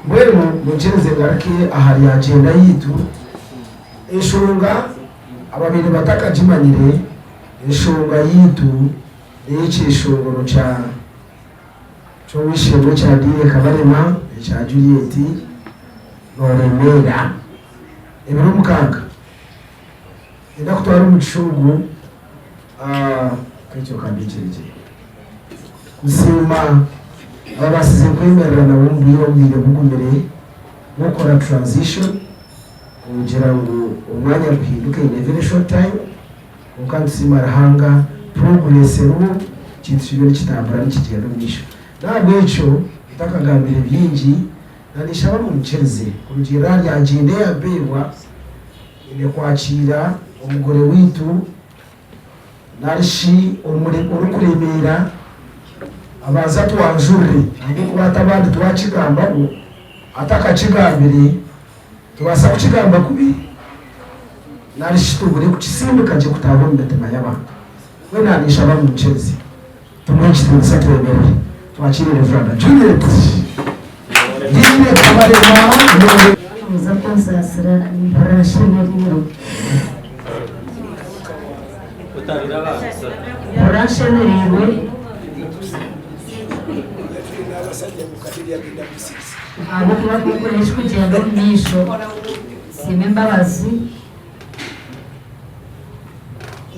Mbwenu mwikirize ngaruke ahari agyenda yaitu. Enshonga ababaire batakagimanyire, enshonga yaitu n'eyekyeshongoro kya ky'ow'eishe-emwe ekya Diine Kabarema ekya Juliet Nooremeera ebiro mukaaga. Niinyenda kutwara omugisha ogu ekyo kambiikire gye kusiima ababaasize kwemerera nabo omu bwire obubaire bugumire bw'okukora transition kugira ngu omwanya guhinduke in a very short time kwonka nitusiima Ruhanga progress eriho ekintu kiriyo nikitambura nikigyenda omu maisho. N'ahabw'ekyo ntakagambire bingi na ninshaba munyikirize kurugiirira ahari agyenda eyampeebwa Nyine kwakiira omugore waitu nari shi orikuremeera abanze atwanjurire ahabw'okuba hati abandi twakigambaho atakakigambire tubaasa kukigamba kubi nari shi tubure kukisindika gye kutaaha omu mitima y'abantu. Mbwenu aha ninshaba munkirize tumuhe ekitiinisa twemerere twakiire Rev. Juliet Diine Kabarema. Muze kunsaasira nimpurira nshemereirwe. Mpurira nshemereirwe. Ahabw'okuba ku nkureba ekirikugyenda omu maisho, nsiima embabazi.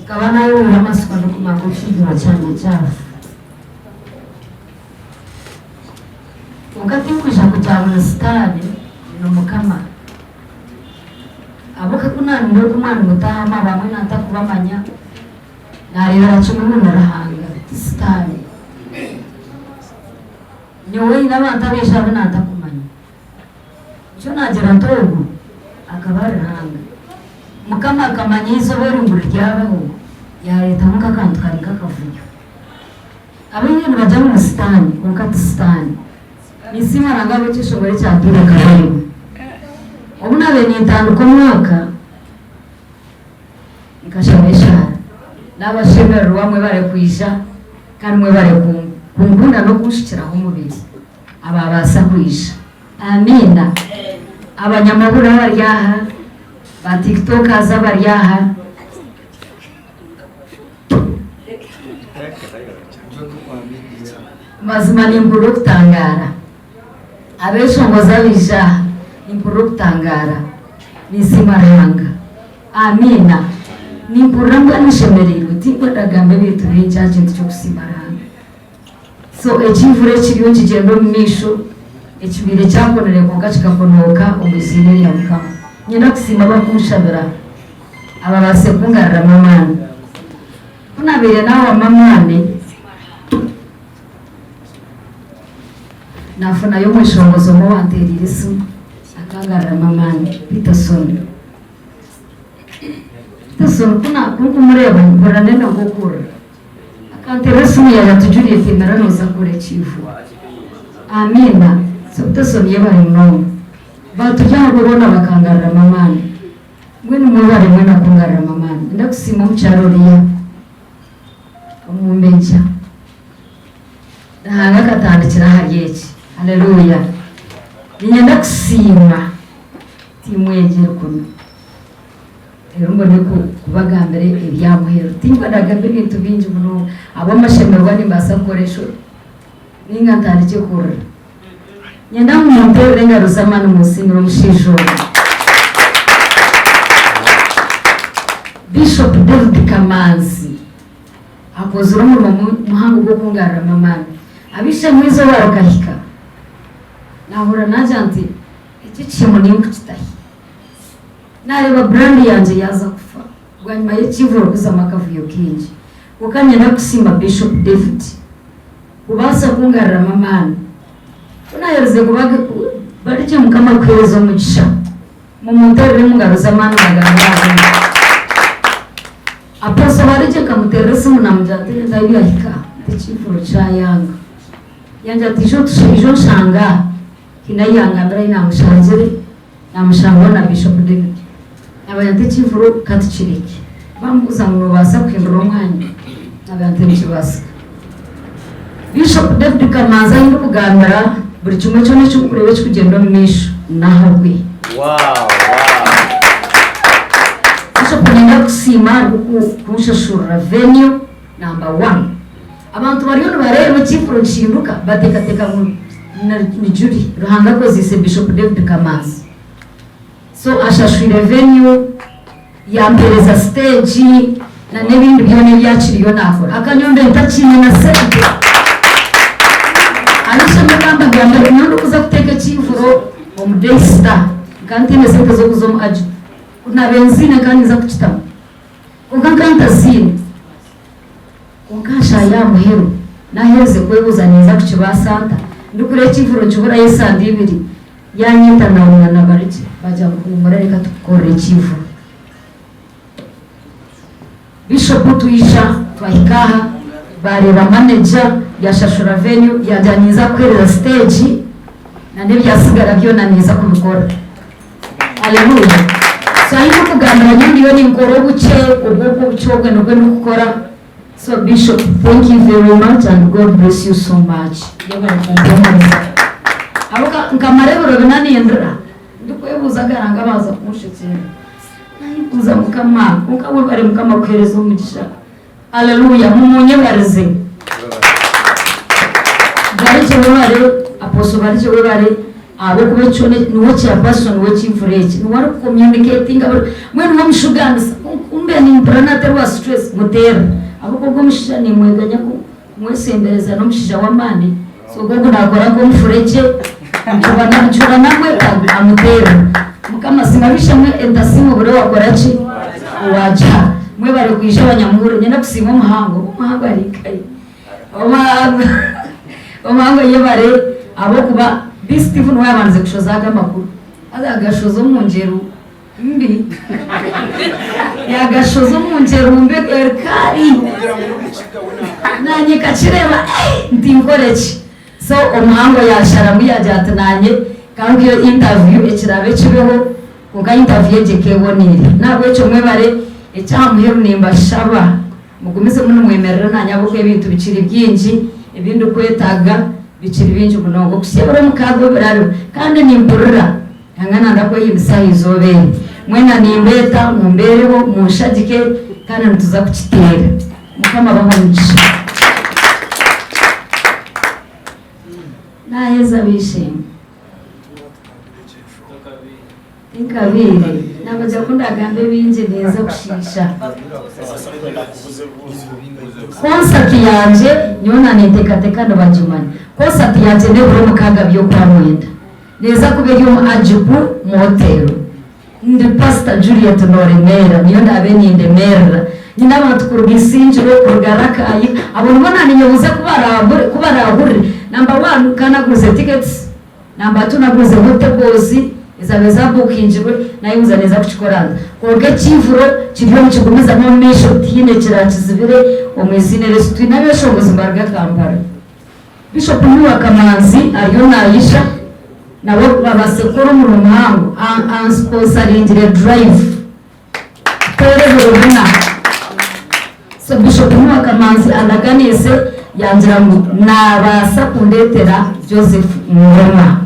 Nkaba naayehurira amatsiko ndikumanya ngu ekihiga kyangye kyafa. Kwonka tinkwija kugira ngu ni Sitaane, ni Mukama. Ahabw'okuba ku naanywire ogu omwani mutaahamu abamwe nantakubamanya, naareebera kimwe ngu ni Ruhanga, ti Sitaane. Nyowe haine abantu abaija abu nantakumanya. Nikyo naagira nti ogu akaba ari Ruhanga. Mukama akamanya eizooba eri ngu riryabaho, yaareetaho nk'akantu kari nk'akavuyo. Abaingi nibagira ngu ni Sitaane, kwonka ti Sitaane. Ninsiima Ruhanga ahabw'ekyeshongoro ekya Diine Kabarema. Obu naabaire nintandika omwaka, nkashaba eshaara. Naabashemererwa mwebare kwija kandi mwebare kunkunda n'okunshukiraho omubiri. Abaabaasa kwija. Amiina. Abanyamahurire abari aha, ba tiktokers abari aha. Mazima nimpurira okutangaara. Abeshongozi abaija aha, nimpurira okutangaara. Ninsiima Ruhanga. Amiina. Nimpurira mbwenu nshemereirwe. Tinkwenda kugamba ebintu bingi aha kintu ky'okusiima Ruhanga. So ekiivuro ekiriyo nikigyenda omu maisho, ekibaire kyakonire kwonka kikakonooka omu iziina erya Mukama. Niinyenda kusiima abarikunshabira ababaasize kungaruramu amaani. Ku naabaire naahwamu amaani, naafunayo omweshongozi omwe owanteereire esimu akangaruramu amaani, Peterson. Peterson ku nkumureeba mpurira nenda nk'okurira. Akanteerera esimu yaagira ati Juliet yemerera nooza kukora ekiijuuro. Amiina. So Peterson yebare munonga. Baaturi ahabwe boona bakangaruramu amaani. Mbwenu mwebare mwena kungaruramu amaani. Ninda kusiima omukyara oriya Omumbejja. Ruhanga akatandikira ahari eki. Haleluya. Niinyenda kusiima tiimu egi eri kunu. Reero mbone kubagambira ebya muheru. Tinkwenda kugamba ebintu bingi munonga ahabw'amashemererwa nimbaasa kukora enshobi nainga ntandikye kurira. Niinyenda ngu munteerere engaro z'amaani munsiimire omushaija ogu. Bishop David Kamanzi akozire omurimo muhango gw'okungaruramu amaani. Ab'eishe-emwe eizooba rikahika naahurira naagira nti eki ekihemu ninkukitahi. Naareeba brand yangye yaaza kufa bwanyima y'ekiivuro kuzamu akavuyo kaingi. Kwonka niinyenda kusiima Bishop David kubaasa kungaruramu amaani. Ku naaherize kuba barigye Mukama akuheereze omugisha. Mumunteerere omu ngaro z'amaani bagambe Amiina. Apostle Barigye nkamuteerera esimu naamugira nti ebintu ahu byahika ekiivuro kyayanga. Yangira ati ija onshange aha. Haine ahu yangambira ahu naamushangire. Naamushanga na Bishop David. Naabagira nti ekivuro ka tukireke. Baamubuuza ngu noobaasa kuhindura omwanya? Naabagira nti nikibaasika. Bishop David Kamanzi ahu ndikugambira. Buri kimwe kyona eki orikureeba ekirikugyenda omu maisho n'ahabwe. Bishop niinyenda kukusiima ahabw'okunshashurira venue number one. Abantu bariyo nibareeba ekiifuro nikihinduka bateekateeka ngu ni Julie. Ruhanga akozeise Bishop David Kamanzi. So ashashwire venue, yampeereza stage na n'ebindi byona ebi akiriyo naakora. Akanyombe ntakiine na sente. Ab'eishe-emwe ka mbagambire, nyowe ndikuza kuteeka ekiivuro omu Daystar, nkaba ntaine sente z'okuza omu Ajo. Ku naabaire nziine nkaba ninza kukitamu. Kwonka nkaba ntaziine. Kwonka aha shaaha y'aha muheru, naaherize kwebuuza ninza kukibaasa nta, ndikureeba ekiivuro nikiburayo esande ibiri, yaanyeta naarora na Barigye, baagira ngu huumura reka tukukorere ekiivuro. Bishopu twija twahika aha, baareeba manager yaashashura venue, yaagira ninza kukuheereza siteegi na n'ebyatsigara byona ninza kubikora. Aleluya! So ahi ndikugambira nyowe ndiyo ninkora obukye, obwo obukye obwe nibwo ndikukora. So Bishop thank you very much and God bless you so much. Yebare kumpumuriza. Ahabw'okuba nkamara ebiro bina nindira ndikwebuuza agaranga abanza kunshekyerera. Nayebuuza Mukama, kwonka webare Mukama kuhereza omugisha. Aleluya! Mumunyebarize. Barigye webare, Apostle Barigye webare ahabw'okuba ekyo niwe chairperson w'ekiivuro eki, niwe ari ku communicatinga buri mbwenu niwe mushugaanisa ku mbe nimpurira naterwa stress muteera ahabw'okuba ogwo omushaija nimweganya kumwesembereza n'omushaija w'amaani so ogwo ogu nakora nk'omufuregye ncura namwe amuteera. Mukama asiimwe. Ab'eishe-emwe entasiimwe buri owakora ki? Owaagiha. Mwebare kwija abanyamuhurire. Niinyenda kusiima omuhango. Omuhango ari nkahi? Omuhango omuhango yebare ahabw'okuba B. Steve niwe yaabandize kushoza aga amakuru. Haza yaagashoza omu ngyero mbi. Yaagashoza omu ngyero mbi erikaari. Naanye nkakireeba eh nti nkore ki? So omuhango yaasharamu yaagira ati naanye ka nkuhe interview ekiraabe kibeho kwonka interview egyo ekeboneire. N'ahabw'ekyo mwebare eky'aha muheru nimbashaba mugumizemu nimwemerera naanye ahabw'okuba ebintu bikiri bingi ebi ndikwetaaga bikiri bingi munonga okuhitsya ebiro mukaaga obu biraabeho kandi nimpurira Nangwa nanda kwehimbisa aha izooba eri. Mwena nimbeeta mumbeereho, munshagike kandi nituza kukiteera. Mukama abahe omugisha. Naaheza ab'eishe-emwe. Tinkabaire. Naabagira ku ndaagambe bingi ninza kushiisha. Konsati yangye nyowe naaneteekateeka nibagimanya. Konsati yangye n'ebiro mukaaga by'okwamwenda. Neeza kuba eri omu Ajibu Motel. Ndi Pasita Juliet Nooremeera, niyo ndaabe nindemeerera. Nyine abantu kuruga Isingiro, kuruga Rakai, abo nibo naaninyebuuza ku ku baraahurire. Namba wani, ka nagurize tickets, namba tu nagurizeho tables ezaabaire zaabukingirwe, naayebuuza ninza kukikora nta. Kwonka ekiivuro kiriyo nikigumizamu omu maisho, tihaine ekiraakizibire omu iziina eryo. Twine abeeshongozi nibaruga Kampala. Bishop Noah Kamanzi ariyo nayija nawe babaase kukora omurimo muhango ansponsaringire drive kuteera ebiro bina. So Bishop Noah Kamanzi andaganiise yangira ngu nabaasa kundetera Joseph Ngoma.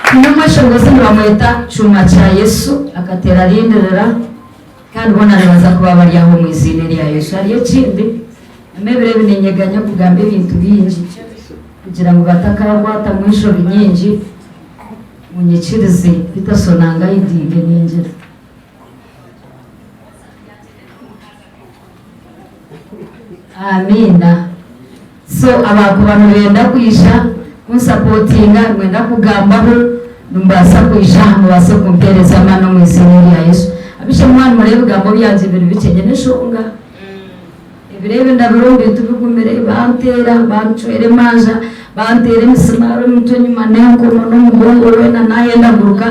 Twine omweshongozi nibamweta Chuma Kya Yesu akateera arindirira. Kandi boona nibaza kuba bari aho omu iziina erya Yesu. Hariyo ekindi, nyuma ebiro ebi niinyeganya kugamba ebintu bingi kugira ngu batakaankwatamu enshobi nyingi, munyikirize Peterson angayidinge ningira. Amiina. So abakuba nibenda kwija kunsapotinga, nimwenda kugambaho, nimubaasa kwija aha mubaase kumpeereza amaani omu iziina erya Yesu. Ab'eishe-emwe mwaba nimureeba ebigambo byangye biri bikye, nyine enshonga. Ebiro ebi ndabire omu bintu bigumire, banteera, bancwera emanja, banteera emisimaari omu mutwe enyima n'enkomo n'omugongo weena naayendaguruka.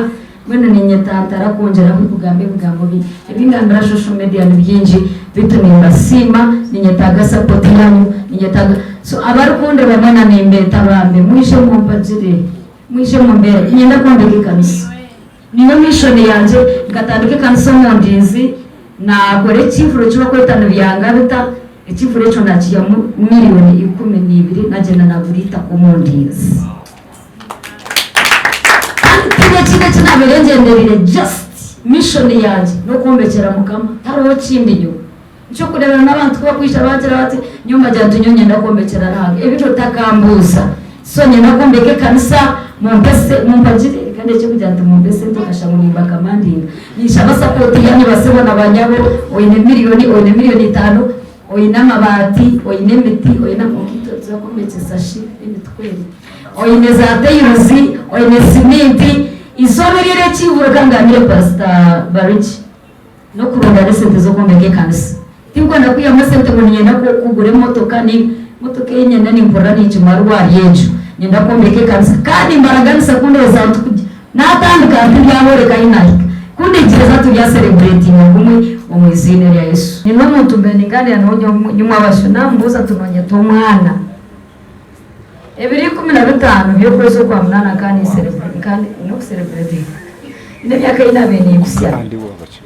Mbwenu ninyetantara kwongyeraho kugamba ebigambo bingi. Ebi ngambira social media ni bingi beitu nimbasiima, ninyetaaga support yanyu, ninyetaaga so abarikundeeba mwena nimbeeta bambe mwije mumpagire, mwije mumbeere. Niinyenda kwombeka ekanisa. Niyo mission yangye, nkatandika ekanisa omu Ndinzi, naakora ekiivuro eki barikweta nibyangabita. Ekivuro ekyo nakiihamu miriyoni 12 nagyenda nagura eitaka omu Ndinzi. Kandi tihaine ekindi eki naabaire ngyendereire just mission yangye n'okwombekyera Mukama tihariho kindi nyowe. Nikyo orikureeba n'abantu ku bakwija bangira bati nyowe mbagira nti nyowe niinyenda kwombekyera Ruhanga ebindi otakambuuza. So niinyenda kwombeka ekanisa mumpe mumpagire reka ndekye kugira nti mumpe esente okashusha ngu nimbakamandinga. Ninshaba sapoti yanyu basebo na banyabo oine miriyoni, oine miriyoni itaano, oine amabaati, oine emiti, oine kwonka itwe nituza kwombekyesa shi emiti kweri? Oine za tayiruzi, oine siminti, eizooba eri ery'ekiihuro ka ngambire Pasita Bariki. N'okuronda n'esente z'okwombeka ekanisa. Tinkwenda kwihamu esente ngu niinyenda kugura emotoka ninga emotoka ei nyine nimpurira ningimarwa ahari egyo. Niinyenda kwombeka ekanisa kandi nimbaraganisa ku ndeeza nti naatandika nti ndyabooreka ahi naahika. Ku ndigyeza turyaserebureetinga kumwe omu iziina erya Yesu. Nyine omuntu mbaire ningaaniira nawe nyimwabasyo naamubuuza nti noonyeta omwana? Ebiro 15 by'okwezi okwa munaana nkaba ninserebureetinga. Nyine emyaka ei naabaire nimpitsya.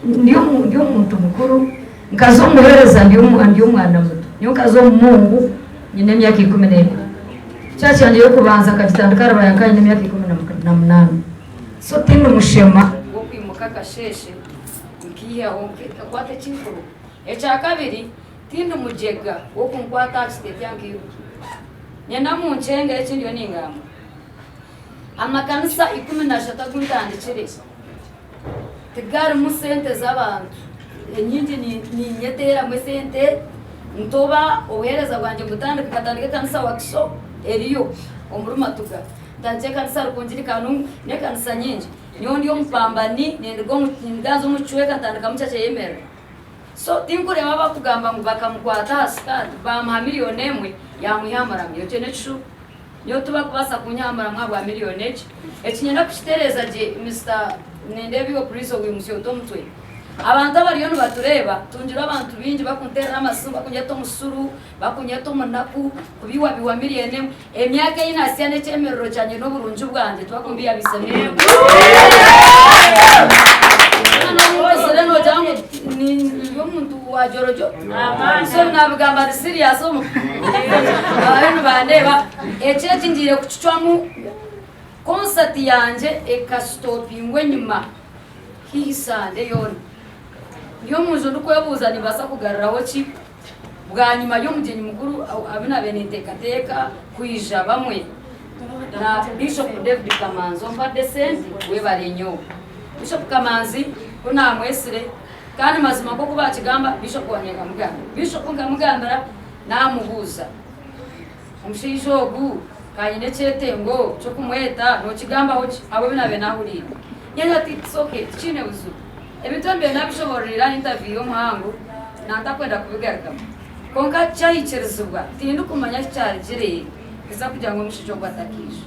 Ndi omuntu mukuru, nkaza omu buheereza ndi omwana muto. Nyowe nkaza omu Mungu nyine emyaka 11. Church yangye y'okubanza nkagitandika Rubaya nkaba nyine emyaka 18. So tindi mushema w'okwimuka akasheeshe nkiihaho nkakwata ekiihuro. Ekya kabiri, Tindi mugyega w'okunkwata aha kitebya nkairuka. Nyenda munkyenge eki ndiyo ningamba. Amakanisa 13 agu ntandikire tigarimu sente z'abantu. Enyingi ninyeteeramu esente ntoba obuheereza bwangye mbutandika nkatandika ekanisa Wakiso eriyo omuri Matuga, ntandikye ekanisa Rukungiri Kanungu n'ekanisa nyingi. Nyowe ndi omupambani nindiga nza omu kicweka ntandikamu church eyemerera. So tinkureeba abakugamba ngu bakamukwata aha sikaati baamuha miriyoni emwe yaamwiha aha muramwa. Ekyo n'ekishuba. Nyowe tibakubaasa kunyiha aha muramwa ahabwa miriyoni egi. Eki niinyenda kukitereeza gye Mister nindeeba iwe Purizo wimutsya ota omutwe. Abantu abariyo nibatureeba, tungire abantu baingi bakunteerera amasimu bakunyeta omusuru, bakunyeta omunaku, kubiiwabiiwa miriyoni emwe. Emyaka ei naasya n'ekyemerero kyangye n'oburungi bwangye tibakumbiihabiisa miriyoni. N'obu nkuzire noogira ngu ndi omuntu wa jorojo. So naabigamba ndi serious omu abariyo nibandeeba. Eki eki ngiire kukicwamu konsati yangye ekasitopingwa enyima haihi sande yoona. Ndi omu nju ndikwebuuza nimbaasa kugaruraho ki? Bwanyima y'omugyenyi mukuru abu naabaire ninteekateeka kwija bamwe na Bishop David Kamanzi ompadde esente webare nyo. Bishop Kamanzi ku naamwetsire kandi mazima nk'oku baakigamba Bishop wangye nkamugambira. Bishop nkamugambira naamubuuza omushaija ogu ka nyine ekyetengo ky'okumweta nookigambaho ki ahabw'ebi naabaire naahuriire. Yaagira ati it's okay tikiine buzibu. Ebintu ebi mbaire nabishobororire aha interview y'omuhango nantakwenda kubigarukamu. Kwonka kyahikirizibwa tindikumanya ahu kyarugire kuza kugira ngu omushaija ogu atakaija.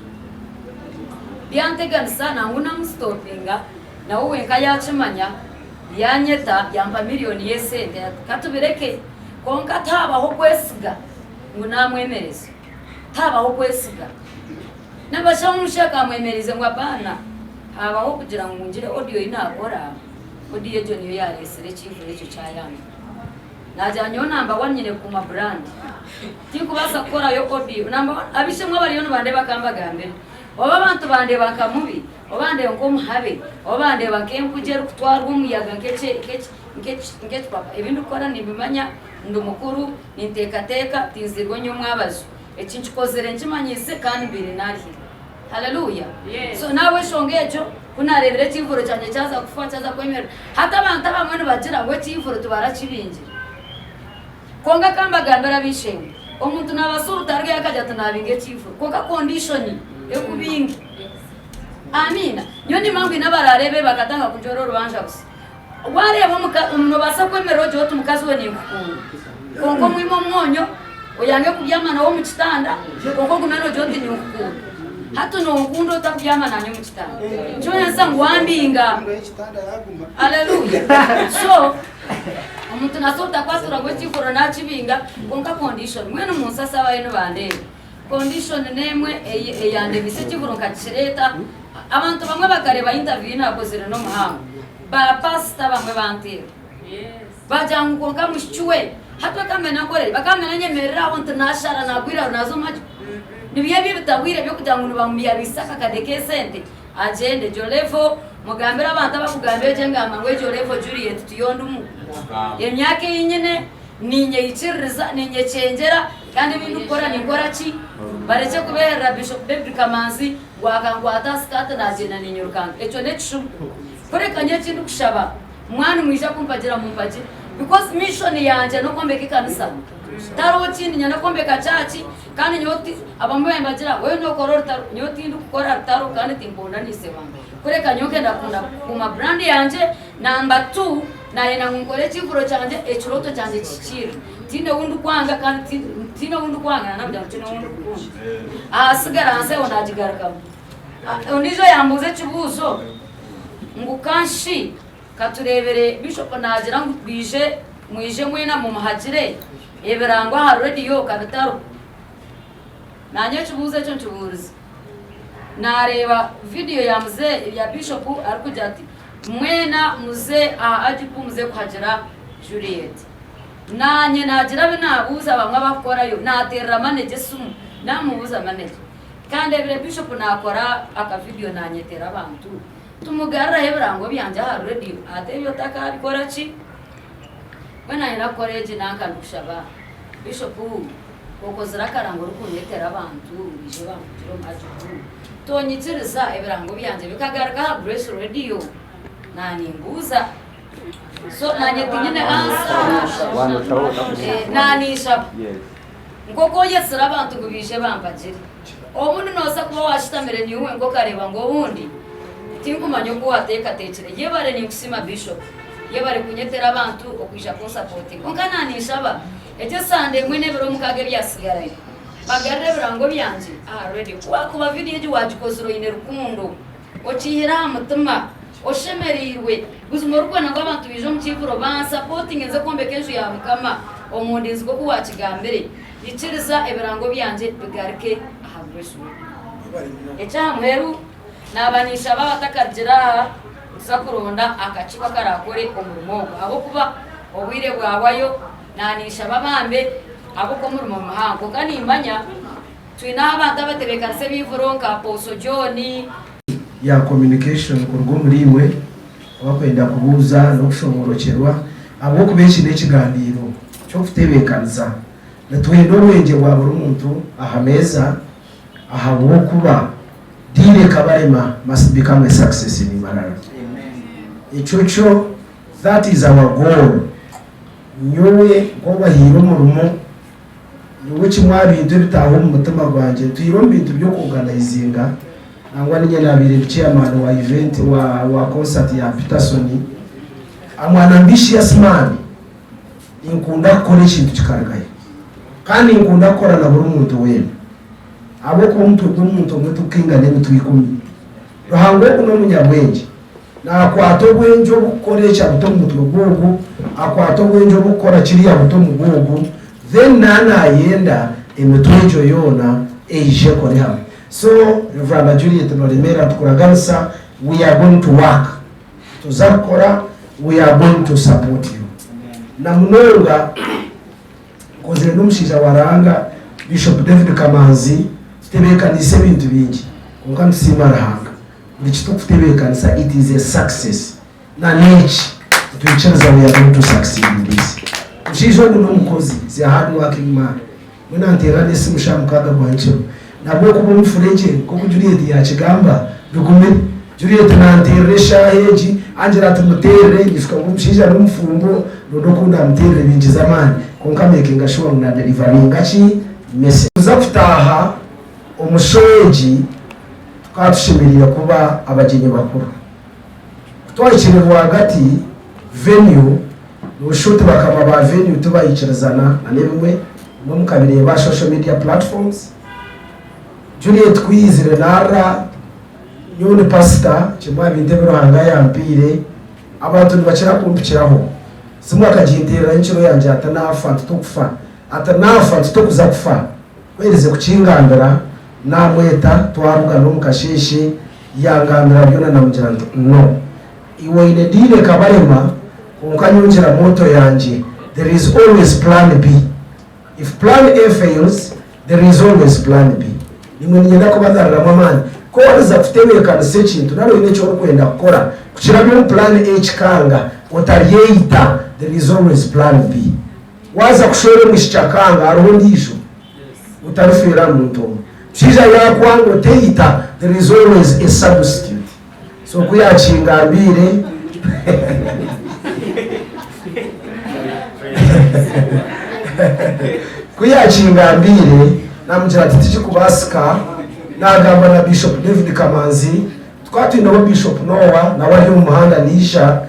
Byanteganisa nangwa namusitopinga nawe wenka yakimanya yanyeta yampa miriyoni y'esente ati katubireke kwonka tihabaho kwesiga ngu namwemereza. Tihabaho kwesiga. Nabashaho omushaija akamwemereza ngu apaana. Haabaho okugira ngu ngire audio ei naakora, audio egyo niyo yaareetsire ekiivuro ekyo kyayanga. Naagira nyowe number one nyine kukuuma brand. Tinkubaasa kukorayo audio. Number one, ab'eishe-emwe abariyo nibandeeba ka mbagambire. Oba abantu bandeeba nka mubi, oba bandeeba nk'omuhabe, oba bandeeba nk'enkugye erikutwarwa omuyaga nk'ekipapa, ebi ndikukora nimbimanya, ndi mukuru, ninteekateeka, tinziirwe nyomwabazo. Eki nkikozire nkimanyiise kandi mbaire naarihire. Haleluya! So n'ahabw'enshonga egyo, ku naareebire ekiivuro kyangye kyaza kufa, kyaza kwemerera. Hati abantu abamwe nibagira ngu ekiivuro tibarakibingire. Kwonka ka mbagambire ab'eishe-emwe, omuntu naabaasa orutaro akagira ati naabinga ekiivuro, kwonka kondishoni ekubinge. Amiina. Nyowe nimanya ngu haine abaraareebe bakatandika kunjwera orubanja busya. Waareeba omuka, noobaasa kwemerera ogire oti mukazi we ninkukunda, kwonka omwime omwonyo, oyange kubyama nawe omu kitanda, kwonka ogume noogira oti ninkukunda. Hati nonkunda ota kubyama naanye omu kitanda? Nikimanyisa ngu wambinga. Haleluya! So, omuntu naasobola otakwatura ngu ekiihuro naakibinga, kwonka condition. Mbwenu munsase abariyo nibandeeba. Condition n'emwe eyandemesa ekiihuro nkakireeta. Abantu bamwe bakareeba interview ei naakozire n'omuhango. Ba pastor bamwe banteera. Bagira ngu kwonka mushiki we. Hati bakambwenu ankore, bakambwenu anyemerere aho nti nashara nagwa iraro naza omu maju. Nibyo ebyo ebitahwire by'okugira ngu nibamuyabisa akakade k'esente agyende. Egyo level mugambire abantu abakugamba egyo engamba ngu egyo level Juliet tiyo ndimu. Emyaka ei nyine ninyeyikiririza, ninyekyengyera kandi ebi ndikukora ninkora ki? Barekye kubeherera Bishop David Kamanzi ngu akankwata aha sikaati nagyenda ninyirukanga. Ekyo n'ekishuba. Kureka nyowe eki ndikushaba Mwa nimwija kumpagira mumpagire because mission yangye n'okwombeka ekanisa tariho kindi nyenda kwombeka church kandi nyowe ti abamwe nibagira wewe nokora orutaro nyowe tindikukora rutaro kandi timpondaniise bantu kureka nyowe nkenda kukunda kukuuma brand yangye number two nayenda ngu nkore ekivuro kyangye ekirooto kyangye kihikiirire tihaine ou ndikwanga kandi tihaine ou ndikwanga nanakugira ngu tihaine ou ndikukunda ahasigara hansi aho nagigarukamu. Ondiijo yambuuza ekibuuzo ngu kanshi katureebere Bishop naagira ngu twije mwije mwena mumuhagire ebirango aha rediyo kabitariho. Nanye ekibuuzo ekyo nkibuurize. Naareeba vidiyo ya mzee ya Bishop arikugira ati mwena muze aha Agipu muze kuhagira Juliet. Nanye naagira abu naabuuza bamwe abakukorayo naateerera manager esimu naamubuuza manager. Kandi ebire Bishop nakora aka video nanyetera abantu tumugariraho ebirango byangye aha radio ate ebyo otakabikora ki? Mbwenu nanye nakukora egi nanka ndikushaba Bishop okozire akarango orikunyetera abantu baije bampugire omu agiku tonyikiriza ebirango byangye bikagaruka aha Grace radio nanimbuuza so nanye tinyine answer nanishaba. Nk'oku oyetsire abantu ngu baije bampagire. Obundi noobaasa kuba waashutamire niiwe wenka okareeba ngu obundi tinkumanya oku waateekateekire. Yebare ninkusiima Bishop. Yebare kunyetera abantu okwija kunsapotinga. Kwonka naaninshaba egyo esande emwe n'ebiro mukaaga ebyatsigarayo, bagarure ebirango byangye aha radio. Ku waakuba vidiyo egi waagikozire oine rukundo, okiihire aha mutima, oshemereirwe, buzima orikwenda ngu abantu baije omu kiivuro bansapotinge nze kwombeka enju ya Mukama omu ndinzi nk'oku waakigambire, ikiriza ebirango byangye bigaruke aha Grace Radio. Eky'aha muheru, naaba ninshaba abatakarugire aha kuza kuronda akakiiko akaraakore omurimo ogu ahabw'okuba obwire bwahwayo, naaninshaba bambe ahabw'okuba omurimo muhango. Kwonka nimmanya Twineho abantu abatebeekanisa ebiivuro nka Apostle John. Ya communication kuruga omuri imwe abakwenda kubuuza n'okushoborokyerwa ahabw'okuba eki n'ekiganiiro ky'okutebeekanisa. Nitwenda obwengye bwa buri muntu aha meeza ahabw'okuba Deal Ekabarema must become a success in Mbarara. Ekyo kyo that is our goal. Nyowe nk'obahaire omurimo Nyowe kimwe aha bintu ebitaaha omu mutima gwangye, ntwire omu bintu by'oku-organizinga, nangwa niinye naabaire ndi chairman wa event wa wa concert ya Peterson. I'm an ambitious man, ninkunda kukora ekintu kikarugayo kandi ninkunda kukora na buri muntu weena ahabw'okuba omutwe gw'omuntu omwe tigukaingana emitwe ikumi. Ruhanga ogu n'omunyabwengye. Naakwata obwengye obukukora eki abuta omu mutwe gw'ogu, akwata obwengye obukukora kiriya abuta omu gw'ogu, then naaba naayenda emitwe egyo yoona eije ekore hamwe. So Rev. Juliet Noremeera nitukuraganisa we are going to work, nituza kukora, we are going to support you. Na munonga nkozire n'omushaija wa Ruhanga Bishop David Kamanzi, tutebeekaniise ebintu bingi kwonka nitusiima Ruhanga. Buri kitukutebekanisa it is a success na neki nitwikiriza we are going to succeed in this. Omushaija ogu nomukozi is a hard working man mbwenu anterera nesimu shaaha mukaaga gwa nkiro nabwo kuba omufuregye nkoku Juliet yakigamba bigumire. Juliet nanterera eshaaha egi angira ati muterere nyijuka ngu omushaija nomufumbo rundi oku ndamuterere bingiza amaani kwonka makinga sure ngu na delivaringa ki message. Tuza kutaaha omu show egi. Tukaba tushemereire kuba abagyenyi bakuru. Ku twahikire rwagati, venue, nooshusha oti bakama ba venue tibaikirizana na n'ebimwe, ebimwe mukabireeba aha social media platforms. Juliet ku yaizire naarira, nyowe ndi pasita, kimwe aha bintu ebi Ruhanga yampaire, abantu nibakira kumpikiraho. Simu akaginteerera nyekiro yangira ati naafa nti tokufa, ati naafa nti tokuza kufa. Ku yaaherize kukingambira, Naamweta twabugana omu kasheeshe yangambira byona namugira nti no iwe oine deal ekabarema kwonka nyowe ngira motto yangye. There is always plan B. If plan A fails, there is always plan B. Nimwe niinyenda kubagaruramu amaani. Ku oriza kutebeekanisa ekintu nari oine eki orikwenda kukora, kukirabya omu plan A kikanga, otaryeita, there is always plan B. Waaza kushwera omwishiki akanga, hariho ondiijo. Otarifeera aha muntu omwe. Omushaija yaakwanga oteita, there is always a substitute. So ku yaakingambiire ku yaakingambiire naamugira ati tikikubaasika, naagamba na Bishop David Kamanzi, tukaba twineho Bishop Noah nawe ari omu muhanda naija,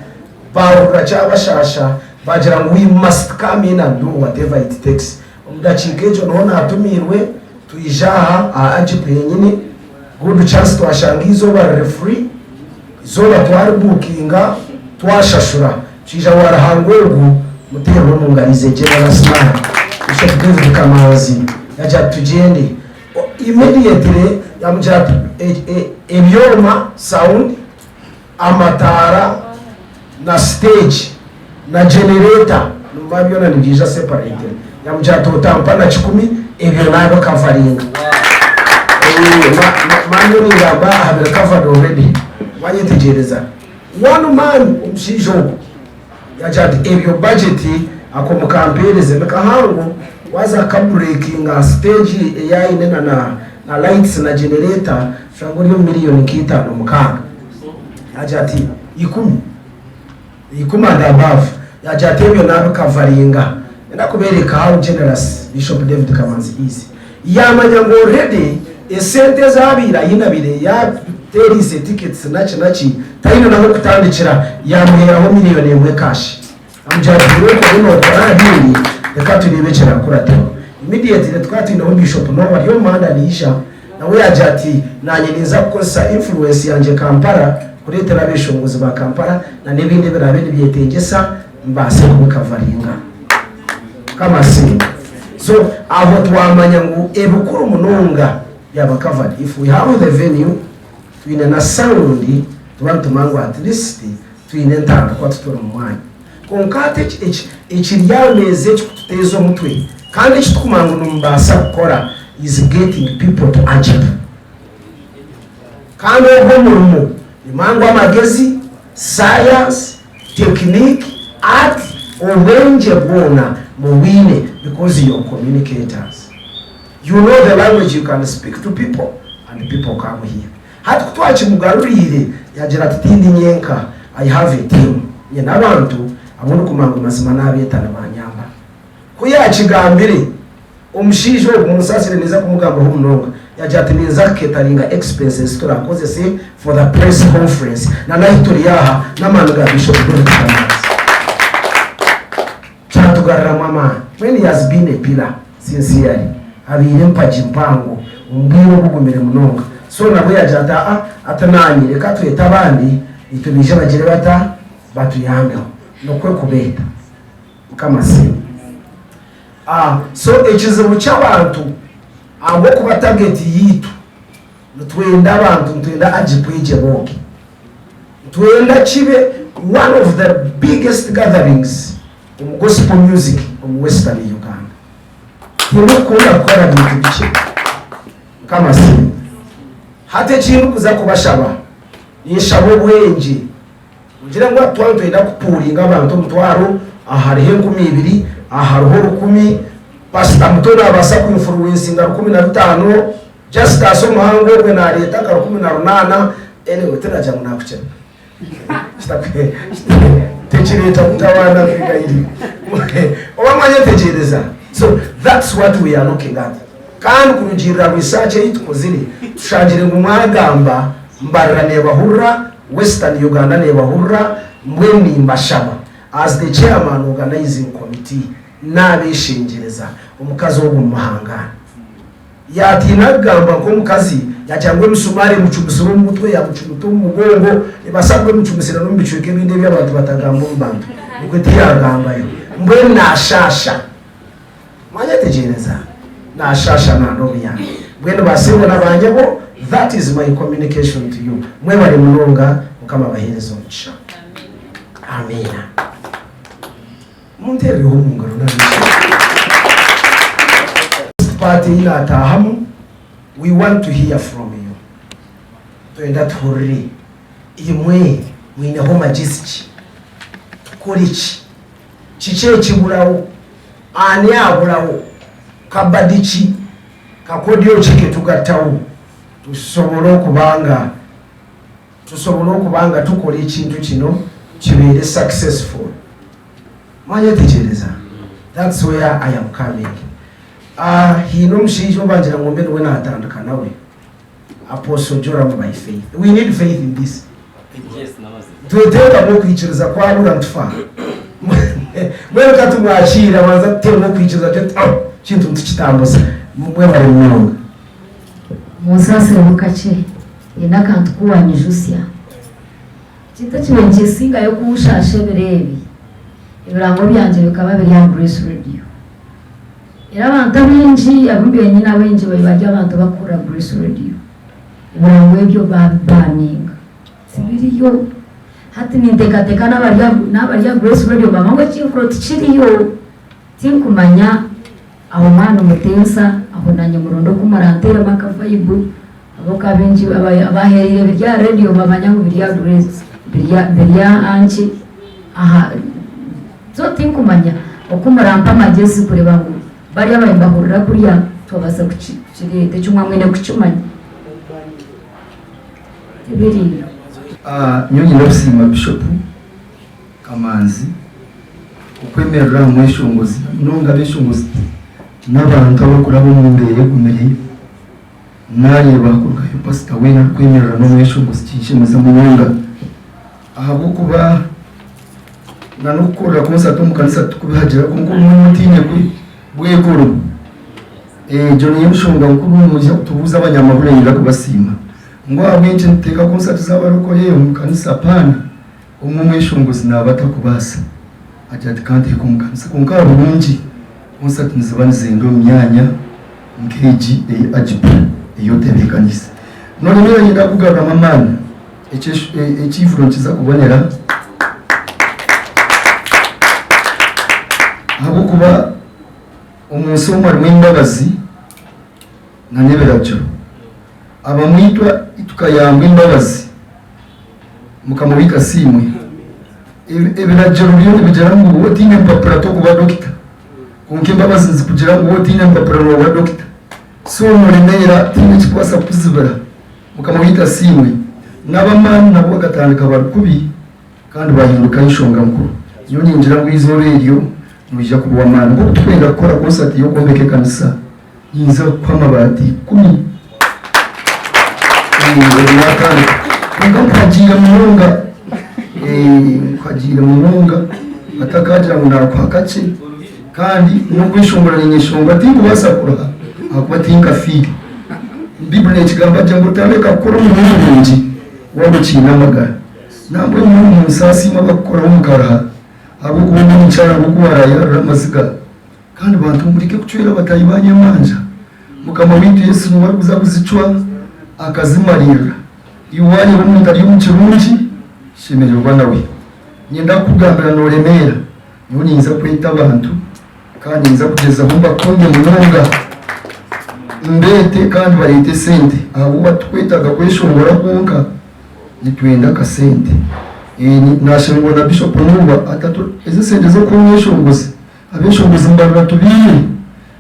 baahurira kyabashaasha baagira ngu we must come in and do whatever it takes. Omu dakiika egyo niho naatumiirwe twija aha aha Agip henyini. Good chance twashanga eizooba riri free, eizooba twaribuukinga twashashura. Mushaija wa Ruhanga ogu muteerwe omu ngaro is a generous man. Bishop David Kamanzi yagira ati tugyende. Immediately yamugira ati ebyoma, sound, amataara na stage na generator nimumanya byona nibyija separately yamugira ati otampa na kikumi ebyo nabikavaringa manye ningamba aha biri covered already wanyetegyereza one man omushaija ogu yagira ati ebyo budget ako mukampereze nikahango waza kukabreakinga stage ei aine na na lights na generator oshanga ori omu million nka itaano mukaaga. Yaagira ati ikumi, 10 and above. Yaagira ati ebyo naabikavaringa. Niinyenda kubeereka how generous Bishop David Kamanzi is. Yaamanya ngu already esente ezi abaire aine abaire yaateeriise tickets naki naki, taine n'ah'okutandikira, yaamuheeraho million 1 cash. Amugira ati iwe okore nookora aha bindi, reka tureebe ekiraakurateho. Immediately tukaba twineho Bishop Noah ari omu muhanda naija, nawe yaagira ati naanye ninza kukozesa influence yangye Kampala kureetera abeshongozi ba Kampala na n'ebindi ebiraabe nibyetengyesa mbaase kubikavaringa. Mukama asiimwe. So aho twamanya ngu ebikuru munonga byaba covered. If we have the venue, twine na sound, tuba nitumanya ngu at least twine entandikwa tuturi omu mwanya. Kwonka hati ekiri aha meeza ekirikututeeza omutwe kandi eki turikumanya ngu nimubaasa kukora is getting people to Agip. Kandi ogwo omurimo nimanya ngu amagezi, science, technique, art, obwengye bwona mubwine because you're communicators. You know the language you can speak to people and people come here. Hati ku twakimugaruriire, yaagira ati, Tindi nyenka, I have a team. Nyine abantu abu ndikumanya ngu mazima naabeeta nibanyamba. Ku yaakigambire, omushaija ogu, munsaasire ninza kumugambaho munonga, yaagira ati, Ninza kuketaringa expenses turaakozese for the press conference na n'ahi turi aha n'amaani ga Bishop David Kamanzi. Kyatugaruramu amaani. Mbwenu he has been a pillar sincerely. Abaire empagi mpango omu bwire obugumire munonga. So nabwe yagira ati aa ati naanye reka twete abandi itwe baije bagire bata batuyambeho. Nikwo kubeeta. Mukama asiimwe. Ah so ekizibu ky'abantu ahabw'okuba target yaitu nitwenda abantu nitwenda Agip egye booge. Nitwenda kibe one of the biggest gatherings omu gospel music omu western Uganda. Tindikukunda kukora bintu bikye. Mukama asiimwe. Hati eki ndikuza kubashaba, ninshaba obwengye. Mugire ngu hati twaba nitwenda kupuuringa abantu omutwaro, aha hariho 2000, aha hariho 1000, pasita muto naabaasa kuinfluencinga 15,000, Justus omuhango ogwe naareeta nka 18, anyway tinagira ngu naakukira. Tekireeta kutawaana Abigaili. Oba mwanyetegyereza? So that's what we are looking at. Kandi kurugiirira research ei tukozire, tushangire ngu mwagamba Mbarara neebahurira, Western Uganda neebahurira, mbwenu nimbashaba as the chairman organizing committee naabeshengyereza omukazi ogu mumuhangaane. Yaatiina kugamba nk'omukazi, yaagira ngu emisumaari emucumisire omu mutwe, yaamucumita omu mugongo, ebaasa kuba emucumisire n'omu bicweka ebindi ebi abantu batagamba omu bantu. Nikwo tiyagambayo. Mbwenu naashaasha. Mwanyetegyereza? Naashaasha nanda obuyambi. Mbwenu baasebo na baanyabo, that is my communication to you. Mwebare munonga, Mukama abaheereze omugisha. Amiina. Munteerereho omu ngaro n'ab'eishe-emwe. First part ei naataahamu, we want to hear from you. Twenda tuhurire imwe mwineho magyezi ki? Tukore ki? Kiki ekiburaho? Ani aburaho? Kabadi ki? Kakodyo ki ketugattaho tusobole okuba nga tusobole okuba nga tukora ekintu kino kibeere successful? Mwanyetegyereza? That's where I am coming. Ah, haine omushaija obangira ngu mbe niwe natandika nawe. Apostle Joram by faith. We need faith in this. Tweteekamu okwikiriza kwabura nitufa. Mbwenu ka tumwakiire abanze atuteemu okwikiriza twe tuti oh, kintu nitukitambuza. Mwebare munonga. Munsaasireho kakye, haine akantu ku waanyijutsya. Ekintu ekibaire nikisingayo kunshaasha ebiro ebi, ebirango byangye bikaba biri aha Grace Radio. Era abantu abaingi abu mbaire nyine abaingi bari bari abantu abarikuhurira Grace Radio. Ebirango ebyo baabibaninga tibiriyo. Hati ninteekateeka n'abari n'abari aha Grace Radio nibagamba ngu ekiihuro tikiriyo. Tinkumanya aho mwana omutensa aho nanye muronde oku muranteeremu akavaibu ahabw'okuba abaingi abahereire biri aha radio bamanya ngu biri aha Grace biri aha nki aha so tinkumanya oku murampa amagyezi kureeba ngu bari ababaire nibahurira kuriya twabaasa kukireeta ekyo mwaba mwine kukimanya tibiriyo. Nyowe nyine kusiima Bishop Kamanzi okwemerera aha mweshongozi namunonga abeshongozi n'abantu abarikuraba omu mbeera egumire nareeba hakurugayo pasita weena arikwemerera n'omweshongozi kinshemeza munonga ahabw'okuba na n'okukorera konsati omu kanisa tikubihagira kwonka obumwe nooba otaine bwekoro egyo niyo enshonga nkuru nimwija kutubuuza abanyamahurire nyija kubasiima ngu ahabw'enki nituteeka konsati z'abarokore omu kanisa apaana. Omwe omweshongozi naaba atakubaasa, agira ati, Ka nteeke omu kanisa. Kwonka aha burungi, konsati niziba nizenda omu myanya nk'egi ei Agip ei otebeekaniise. Nooreeba yayenda kukugaruramu amaani, ekiivuro nikiza kubonera ahabw'okuba omu nsi omu harimu embabazi n'ebiragiro. Abamwe itwe tukayambwa embabazi. Mukama waitu asiimwe. Ebiragiro byo nibigira ngu waaba otaine mpapura tokuba dokita, kwonka embabazi nizikugira ngu waaba otaine mpapura nooba dokita. So nooremeera tihaine ekirikubaasa kukuzibira. Mukama waitu asiimwe. N'ab'amaani nabo bakatandika bari kubi kandi baahinduka enshonga nkuru. Nyowe ningira ngu eizooba eryo noija kuba ow'amaani. Nk'oku turikwenda kukora konsati y'okwombeka ekanisa, Ninza kukuha amabaati ikumi. Natandika. Kwonka nkuhagiire munonga. Nkuhagiire munonga. Atakagira ngu nakuha kakye. Kandi n'okweshongora ninyeshongora tinkubaasa kuruha ahakuba tinkafiire. Baiburi nekigamba gye ngu otareka kukora omurimo murungi waaba okiine amagara. Nambwenu munsaasi imwe abarikukoraho mukaruha ahabw'okuba ogu omukyara ahabw'oku warayarira amaziga. Kandi bantu mureke kucwera bataahi baanyu emanja. Mukama waitu Yesu niwe arikuza kuzicwa akazimariirira. Iwe waareeba omuntu ari omu kirungi, shemererwa nawe. Niinyenda kukugambira nooremeera, nyowe niinza kweta abantu kandi ninza kugyezaho mbakunde munonga. Mbeete kandi bareete esente ahabw'okuba titukwetaaga kweshongora kwonka. Nitwenda akasente. Naashemererwa na Bishop Nuuba atatu ezi esente z'okuha omweshongozi. Abeshongozi nibarura tubiire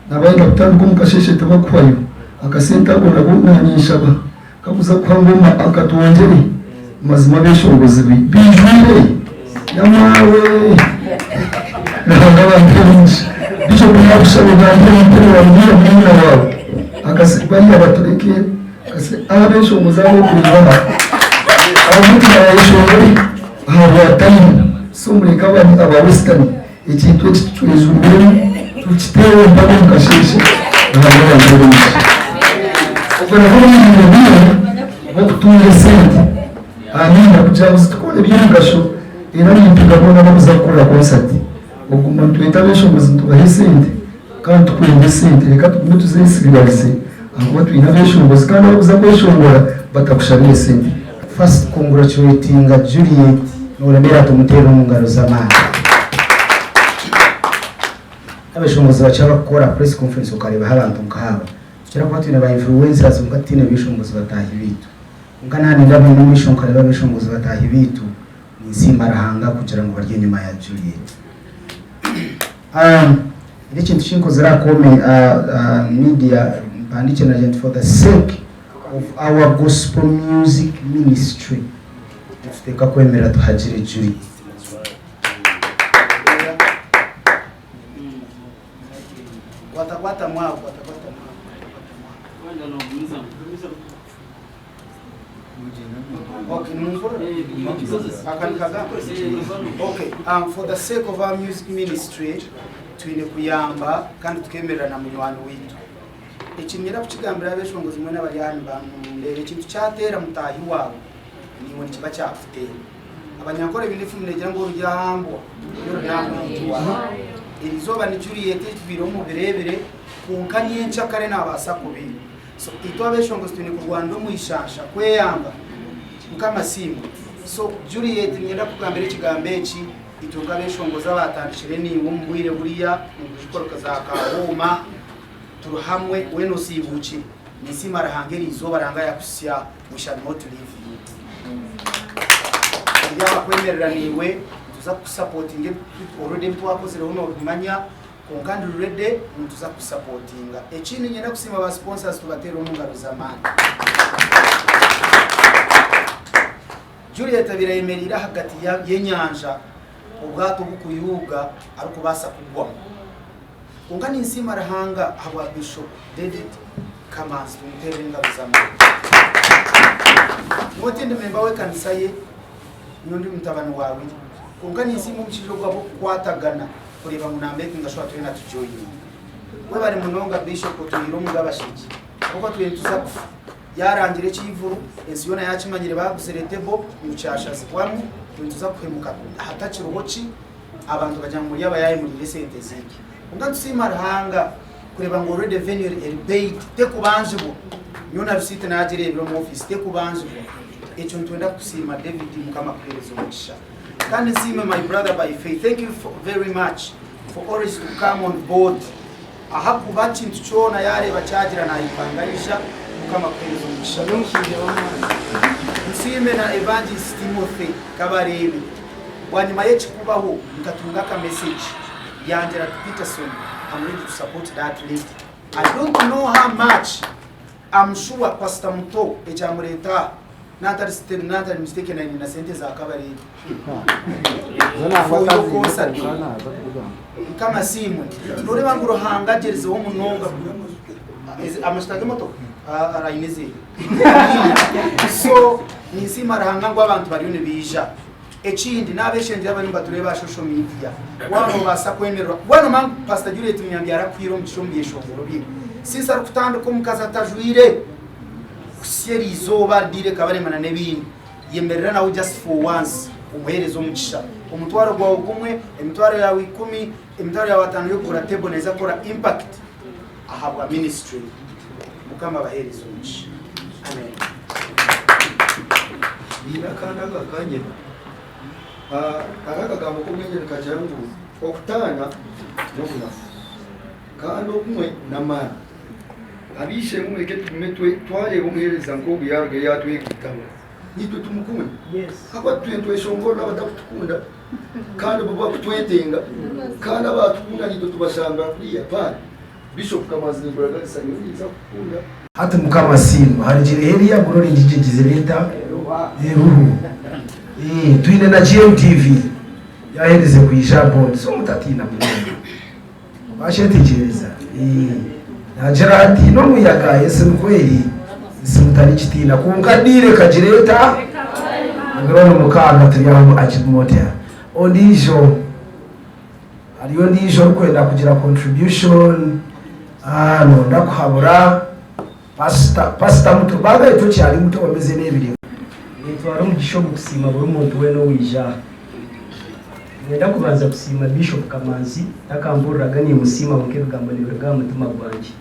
nabayenda kutandika omu kasheshe tibakuhwayo. Akasente ako nako nanye nshaba kakuza kuha ngoma akatwongyere. Mazima abeshongozi bijwire nyamwawe. Ruhanga abampe omugisha. Bishop nakushaba ogambe omukono wamubwire murumuna wawe akase bariya batureke akase abeshongozi abo okureeba aha abamutima yayeshongore ahabwa time so mureke aba western Ekintu eki tucwejumbiremu tukiteere mpaka omu kasheeshe Ruhanga abanze omugisha. Obwo nabwo n'omuringo gumwe gw'okutunga esente. Amiina kugira ngu zitukore eby'omugasho era nimpiga boona abakuza kukora konsati okuguma nitweta abeshongozi nitubaha esente kandi tukwenda esente reka tugume tuzesigarize ahakuba twine abeshongozi kandi abakuza kweshongora batakushabire sente. First congratulatinga Juliet noremeera tumuteerere omu ngaro z'amaani. Abeshongozi bakye abakukora press conference okareebaho abantu nkaaba. Tukira kuba twine ba influencers kwonka titiine beshongozi bataahi baitu. Kwonka naaba nindeeba omu maisho nkareeba abeshongozi bataahi baitu, ninsiima Ruhanga kugira ngu bari enyima ya Juliet. Hariho ekintu eki nkozire aha comment aha media mpandiikire nagira nti for the sake of our gospel music ministry nituteekwa kwemerera tuhagire Juliet. Okay, nimumpurira? Aka nikagamba? Okay, for the sake of our music ministry, twine kuyamba kandi tukemerera na munywani waitu. Eki niinyenda kukigambira abeshongozi mwena abari aha nibandeeba, ekintu kyateera mutaahi waawe, naiwe nikiba kyakuteera. Abanyankore baine efumu neegira ngu oruri aha mbwa niyo ruri aha muntu waawe. Erizooba ni Juliet etwire omu bireebire, kwonka nyencakare naabaasa kuba iri. So itwe abeshongozi twine kurwanira omu ishansha kweyamba. Mukama asiimwe. So Juliet niinyenda kukugambira ekigambo eki, itwe nk'abeshongozi abaatandikire naiwe omu bwire buriya nibujukoroka za Kahooma, turi hamwe, weena osiibuukire. Ninsiima Ruhanga eriizooba Ruhanga yakuhitsya aha, we shall not leave you. Turi aha kwemerera naiwe, nituza kukusapotinga already ebi twakozireho noobimanya. Kwonka ndi ready nituza kukusapotinga. Ekindi niinyenda kusiima ba sponsors tubateere omu ngaro z'amaani. Juliet abaire ayemereire ahagati y'enyanja obwato bukuyuuga arikubaasa kugwamu. Kwonka ninsiima Ruhanga ahabwa Bishop David Kamanzi tumuteerere engaro z'amaani. Nyowe tindi memba w'ekanisa ye, nyowe ndi mutabani wa Willy. Kwonka ninsiima omushaija ogu ahabw'okukwatagana. kureeba ngu na makinga sure twena tu joininga. Webare munonga Bishop otwihire omu gabasheki ahabw'okuba twena nituza kufa. Yarangira ekyivuru ensi yoona yakimanyire baguzire table ngu kyashazibwamu twe nituza kuhemuka hatakiriho ki abantu bagira ngu muri abayaye muriire esente zaitu. Kwonka nitusiima Ruhanga kureeba ngu already venue eri paid tekubanzibwa nyowe na receipt nagireebire omu office tekubanzibwa ekyo nitwenda kukusiima David Mukama akuhereze omugisha. Kandi nsiime my brother by faith thank you for very much for always to come on board ahakuba kintu kyona yareeba kyagira nayipanga aija mukama akuhereze omugisha nsiime na evangelist Timothy Kabareebe bwanyima yekikubaho nkatunga aka message yangira ati Peterson I'm ready to support that lady I don't know how much I'm sure pastor Muto ekyamureta aha Natari natari mistaken aine na sente za Kabarebe for your concert. Mukama asiimwe. Noreeba ngu Ruhanga agyerizeho munonga amashita g'emotoka aine ezeye. So ninsiima Ruhanga ngu abantu bariyo nibaija. Ekindi n'abeshengyero abariyo nibatureeba aha social media waaba nobaasa kwemererwa waaba nomanya ngu Pastor Juliet Munyambi arakuhaire omugisha omu byeshongoro bye since arikutandika omukazi atajwaire Kuhitsya eri izooba ridiire ekabarema na n'ebindi. Yemerera nawe just for once omuheereze omugisha. Omutwaro gwawe gumwe, emitwaro yaawe ikumi, emitwaro yaawe ataano y'okugura table neeza kukora impact ahabwa ministry. Mukama abaheereze omugisha. Amen. Haine akandi akakanyima. Hariho akagambo k'obwengye nikagira ngu okutaana n'obunafu kandi obumwe n'amaani. Ab'eishe-emwe mureke tugume twareeba omuheereza nk'ogu yaarugayo yaatwegaitaho, naitwe tumukunde. Ahakuba tutwire nitweshongorera abatakutukunda kandi bo bakutwetenga kandi abatukunda naitwe tubashanga kuriya. Paani, Bishop Kamanzi ninkuraganisa nyowe ninza kukukunda. Hati Mukama asiimwe harugireho eriya Glory ngigigizire eta eruho. Twine na GMTV yaherize kwija aha board so mutatiina munonga. Wakyetegyereza? Naagira ati, N'omuyaga, ensi nikwo eri, ensi mutarigitiina. Kwonka diiro ekagira eta? Emirundi mukaaga turi aho Ajimotea. Ondiijo, hariyo ondiijo orikwenda kugira contribution, noyenda kuhabura pasita, pasita muto, by the way tokyari muto wameze n'ebirego. Nintwara omugisha ogu kusiima buri muntu weena owaija aha. Niinyenda kubanza kusiima Bishop Kamanzi, takambuuriraga niimusiima kwonka ebigambo nibiruga aha mutima gwangye.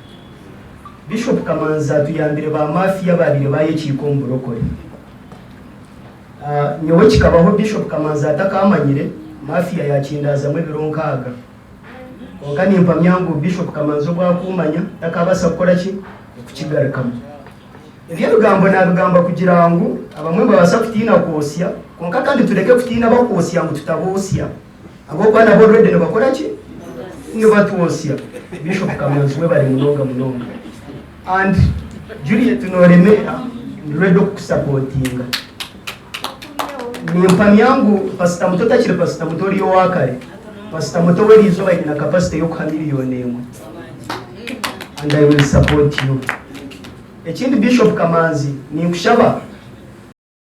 Bishop Kamanzi atuyambire ba mafia abaabaire baayekiika omu burokore. Nyowe kikabaho Bishop Kamanzi atakaamanyire, mafia yaakindaazamu ebiro nkaaga. Kwonka nimpamya ngu Bishop Kamanzi obu akumanya takabaasa kukora ki? Okukigarukamu. Ebi ebigambo nabigamba kugira ngu abamwe nibabaasa kutiina kwosya, kwonka kandi tureke kutiina abakwosya ngu tutaboosya. Ahabw'okuba nabo already nibakora ki? Nibatwosya. Bishop Kamanzi webare munonga munonga. And Juliet noremeera, ndi ready okukusapotinga. Nimpamya ngu Pastor Muto takiri Pastor Muto oriya owa kare. Pastor Muto w'eriizooba aine na capacity y'okuha million emwe. And I will support you. Ekindi Bishop Kamanzi, ninkushaba.